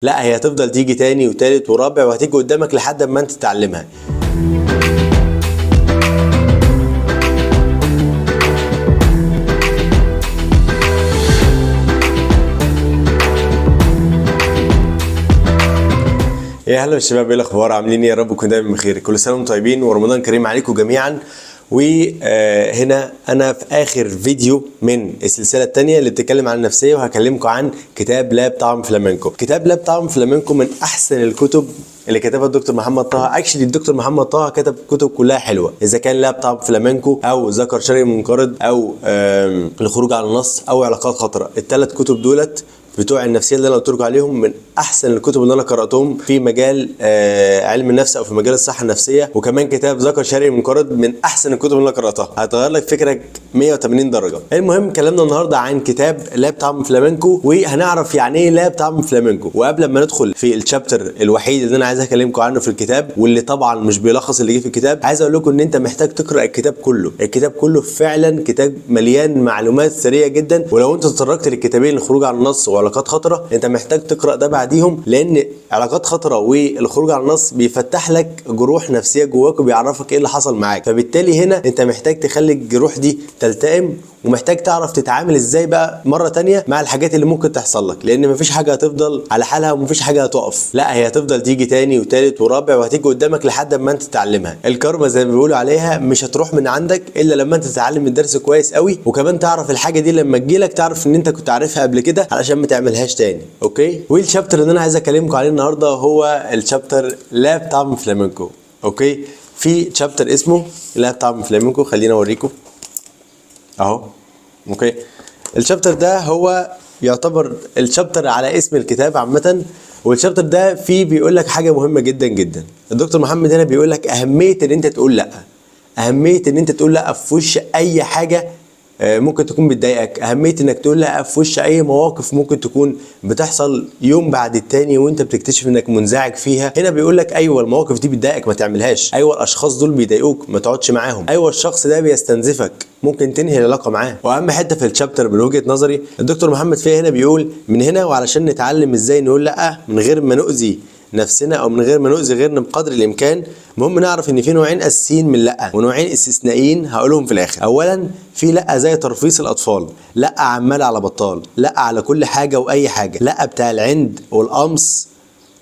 لا، هي هتفضل تيجي تاني وتالت ورابع، وهتيجي قدامك لحد ما انت تتعلمها. يا هلا بالشباب، ايه الاخبار؟ عاملين ايه؟ يا رب تكونوا دايما بخير. كل سنة وانتم طيبين ورمضان كريم عليكم جميعا. وهنا انا في اخر فيديو من السلسلة الثانية اللي بتتكلم عن النفسية، وهكلمكم عن كتاب لا بطعم فلامنكو. كتاب لا بطعم فلامنكو من احسن الكتب اللي كتبها الدكتور محمد طه. actually الدكتور محمد طه كتب كتب كلها حلوة، اذا كان لا بطعم فلامنكو او ذكر شرقي منقرض او الخروج على النص او علاقات خطره. الثلاث كتب دولت بتوع النفسية اللي انا قلت لكم عليهم من احسن الكتب اللي انا قراتهم في مجال علم النفس او في مجال الصحة النفسية. وكمان كتاب ذكر شرقي منقرض من احسن الكتب اللي انا قراتها، هتغير لك فكرك 180 درجه. المهم كلامنا النهارده عن كتاب لا بطعم فلامنكو، وهنعرف يعني ايه لا بطعم فلامنكو. وقبل ما ندخل في ال chapter الوحيد اللي انا عايز اكلمكم عنه في الكتاب، واللي طبعا مش بيلخص اللي جه في الكتاب، عايز اقول لكم ان انت محتاج تقرا الكتاب كله. الكتاب كله فعلا كتاب مليان معلومات ثرية جدا، ولو انت تطرقت للكتابين الخروج عن النص وعلاقات خطره، انت محتاج تقرا ده بعديهم، لان علاقات خطره والخروج عن النص بيفتح لك جروح نفسية جواك وبيعرفك ايه اللي حصل معاك. فبالتالي هنا انت محتاج تخلي الجروح دي تلتئم، ومحتاج تعرف تتعامل ازاي بقى مرة تانية مع الحاجات اللي ممكن تحصل لك، لان مفيش حاجة هتفضل على حالها ومفيش حاجة هتقف، لا هي هتفضل تيجي تاني وتالت ورابع، وهتيجي قدامك لحد ما انت تتعلمها. الكارما زي ما بيقولوا عليها مش هتروح من عندك الا لما انت تتعلم الدرس كويس قوي، وكمان تعرف الحاجة دي لما تجيلك تعرف ان انت كنت عارفها قبل كده علشان ما تعملهاش تاني. okay، وال chapter اللي انا عايز اكلمكم عليه النهارده هو ال chapter لا بطعم فلامنكو. okay، في chapter اسمه لا بطعم فلامنكو، خلينا اوريكم اهو. okay، ال chapter ده هو يعتبر ال chapter على اسم الكتاب عامة، وال chapter ده فيه بيقول لك حاجة مهمة جدا جدا. الدكتور محمد هنا بيقول لك أهمية ان انت تقول لا، أهمية ان انت تقول لا في وش اي حاجة ممكن تكون بتضايقك، أهمية انك تقول لا في وش اي مواقف ممكن تكون بتحصل يوم بعد التاني وانت بتكتشف انك منزعج فيها. هنا بيقول لك ايوه المواقف دي بتضايقك ما تعملهاش، ايوه الاشخاص دول بيضايقوك ما تقعدش معاهم، ايوه الشخص ده بيستنزفك ممكن تنهي العلاقة معاه. واهم حتة في ال chapter من وجهه نظري الدكتور محمد فيها هنا بيقول من هنا، وعلشان نتعلم ازاي نقول لا من غير ما نؤذي نفسنا او من غير ما نؤذي غيرنا بقدر الامكان، المهم نعرف ان في نوعين اساسيين من لا ونوعين استثنائيين هقولهم في الاخر. اولا في لا زي ترفيس الاطفال، لا عمال على بطال، لا على كل حاجة واي حاجة، لا بتاع العند والقمص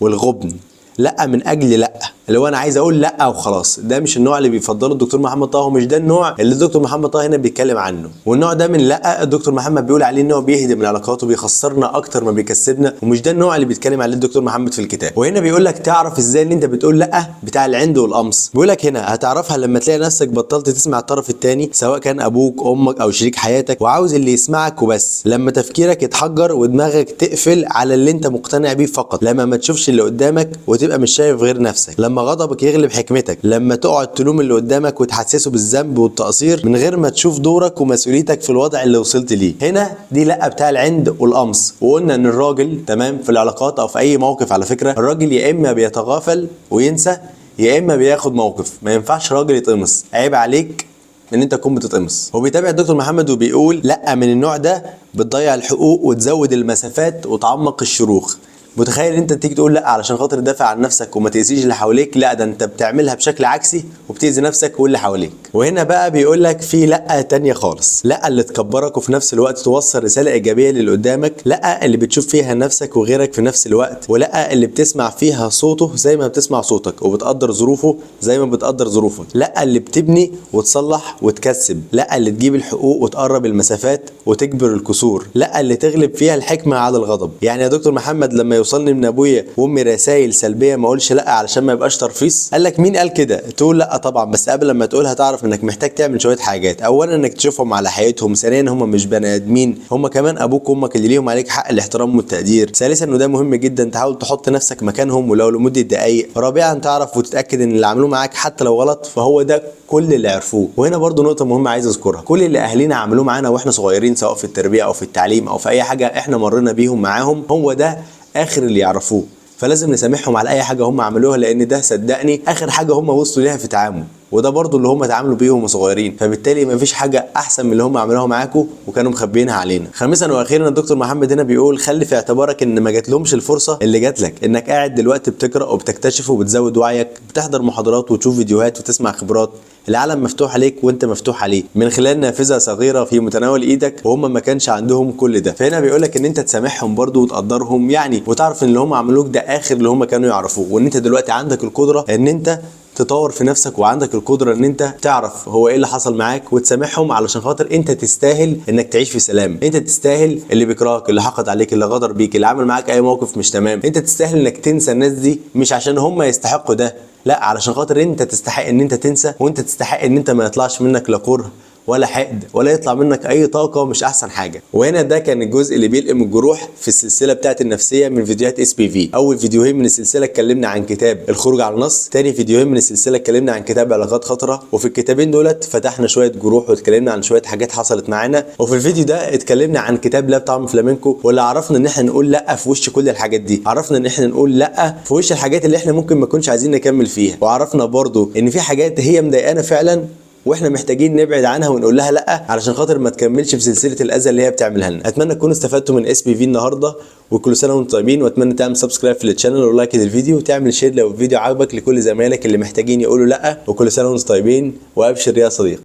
والغبن، لا من اجل لا، اللي هو انا عايز اقول لا وخلاص. ده مش النوع اللي بيفضله الدكتور محمد طه، ومش ده النوع اللي الدكتور محمد طه هنا بيتكلم عنه. والنوع ده من لا الدكتور محمد بيقول عليه ان هو بيهدم العلاقات وبيخسرنا اكتر ما بيكسبنا، ومش ده النوع اللي بيتكلم عليه الدكتور محمد في الكتاب. وهنا بيقول لك تعرف ازاي ان انت بتقول لا بتاع العند والقمص. بيقول لك هنا هتعرفها لما تلاقي نفسك بطلت تسمع الطرف الثاني، سواء كان ابوك امك او شريك حياتك، وعاوز اللي يسمعك وبس. لما تفكيرك يتحجر ودماغك تقفل على اللي انت مقتنع بيه فقط، لما ما تشوفش اللي قدامك وتبقى مش شايف غير نفسك، لما غضبك يغلب حكمتك، لما تقعد تلوم اللي قدامك وتحسسه بالذنب والتقصير من غير ما تشوف دورك ومسؤوليتك في الوضع اللي وصلت ليه. هنا دي لا بتاع العند والقمص. وقلنا ان الراجل تمام في العلاقات او في اي موقف على فكرة، الراجل يا اما بيتغافل وينسى يا اما بياخد موقف. ما ينفعش راجل يتقمص، عيب عليك ان انت تكون بتتقمص. هو بيتابع الدكتور محمد وبيقول لا من النوع ده بتضيع الحقوق وتزود المسافات وتعمق الشروخ. متخيل ان انت تيجي تقول لا علشان خاطر تدافع عن نفسك وما تاذيش اللي حواليك؟ لا، ده انت بتعملها بشكل عكسي وبتاذي نفسك واللي حواليك. وهنا بقى بيقول لك في لا تانية خالص، لا اللي تكبرك وفي نفس الوقت توصل رسالة ايجابية للي قدامك، لا اللي بتشوف فيها نفسك وغيرك في نفس الوقت، ولا اللي بتسمع فيها صوته زي ما بتسمع صوتك وبتقدر ظروفه زي ما بتقدر ظروفك، لا اللي بتبني وتصلح وتكسب، لا اللي تجيب الحقوق وتقرب المسافات وتجبر الكسور، لا اللي تغلب فيها الحكمة على الغضب. يعني يا دكتور محمد لما يوصلني من ابويا وامي رسائل سلبية ما اقولش لا علشان ما يبقاش ترفيس؟ قال لك مين قال كده؟ تقول لا طبعا، بس قبل لما تقولها تعرف انك محتاج تعمل شوية حاجات. اولا انك تشوفهم على حقيقتهم، ثانيا هم مش بني ادمين، هم كمان ابوك وامك اللي ليهم عليك حق الاحترام والتقدير، ثالثا وده مهم جدا تحاول تحط نفسك مكانهم ولو لمدة دقائق، رابعا تعرف وتتاكد ان اللي عملوه معاك حتى لو غلط فهو ده كل اللي عرفوه. وهنا برضو نقطة مهمة عايز اذكرها، كل اللي اهالينا عملوه معانا واحنا صغيرين سواء في التربية او في التعليم او في اي حاجة احنا مرينا بيهم معاهم، هو ده اخر اللي يعرفوه، فلازم نسامحهم على اي حاجة هم عملوها، لان ده صدقني اخر حاجة هم وصلوا ليها في تعامل. وده برضو اللي هم اتعاملوا بيه وهم صغيرين، فبالتالي مفيش حاجة احسن من اللي هم عملوها معاكم وكانوا مخبيينها علينا. خامسا واخيرا الدكتور محمد هنا بيقول خلي في اعتبارك ان ما جاتلهمش الفرصة اللي جات لك، انك قاعد دلوقتي بتقرا وبتكتشف وبتزود وعيك، بتحضر محاضرات وتشوف فيديوهات وتسمع خبرات. العالم مفتوح عليك وانت مفتوح عليه من خلال نافذة صغيرة في متناول ايدك، وهم ما كانش عندهم كل ده. فهنا بيقول لك ان انت تسامحهم برضو وتقدرهم يعني، وتعرف ان اللي هم عملوك ده اخر اللي هم كانوا يعرفوه، وان انت دلوقتي عندك القدرة ان انت تطور في نفسك، وعندك القدرة ان انت تعرف هو ايه اللي حصل معاك وتسامحهم، علشان خاطر انت تستاهل انك تعيش في سلام. انت تستاهل اللي بيكرهك، اللي حقد عليك، اللي غدر بيك، اللي عمل معاك اي موقف مش تمام، انت تستاهل انك تنسى الناس دي، مش عشان هم يستحقوا ده، لا، علشان خاطر انت تستحق ان انت تنسى، وانت تستحق ان انت ما يطلعش منك لا كره ولا حقد ولا يطلع منك اي طاقة مش احسن حاجة. وهنا ده كان الجزء اللي بيلئم الجروح في السلسلة بتاعت النفسية من فيديوهات SPV. اول فيديوهين من السلسلة اتكلمنا عن كتاب الخروج على النص، تاني فيديوهين من السلسلة اتكلمنا عن كتاب علاقات خطره، وفي الكتابين دولت فتحنا شوية جروح واتكلمنا عن شوية حاجات حصلت معانا. وفي الفيديو ده اتكلمنا عن كتاب لا بطعم فلامينكو، واللي عرفنا ان احنا نقول لا في وش كل الحاجات دي، عرفنا ان احنا نقول لا في وش الحاجات اللي احنا ممكن ما نكونش عايزين نكمل فيها، وعرفنا برضو ان في حاجات هي مضايقانا فعلا واحنا محتاجين نبعد عنها ونقول لها لا علشان خاطر ما تكملش في سلسلة الاذى اللي هي بتعملها لنا. اتمنى تكونوا استفدتوا من SPV النهارده، وكل سنة وانتم طيبين، واتمنى تعمل subscribe في ال channel و like للفيديو، وتعمل share لو الفيديو عجبك لكل زمايلك اللي محتاجين يقولوا لا. وكل سنة وانتم طيبين، وابشر يا صديقي.